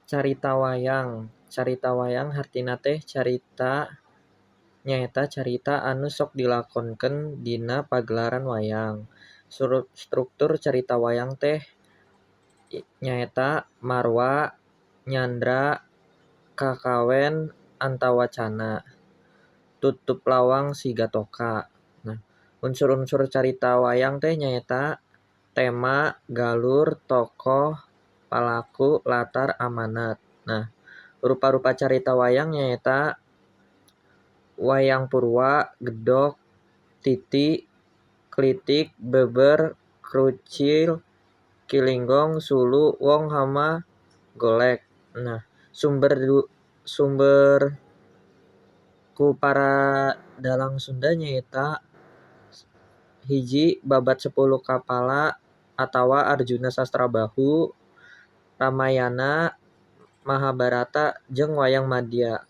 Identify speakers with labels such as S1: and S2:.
S1: Carita wayang. Carita wayang hartina teh carita nyaeta carita anu sok dilakonkeun dina pagelaran wayang. Struktur carita wayang teh nyaeta marwa, nyandra, kakawen, antawacana. Tutup lawang sigatoka. Nah, unsur-unsur carita wayang teh nyaeta tema, galur, tokoh, palaku, latar, amanat. Nah, rupa-rupa carita wayang nyaeta wayang purwa, gedhog, titi, klitik, beber, krucil, kilinggong, sulu, wong hama, golek. Nah, sumber ku para dalang Sunda nyaeta hiji, Babad Sepuluh Kapala atawa Arjuna Sasrabahu, Ramayana, Mahabarata jeung Wayang Madya.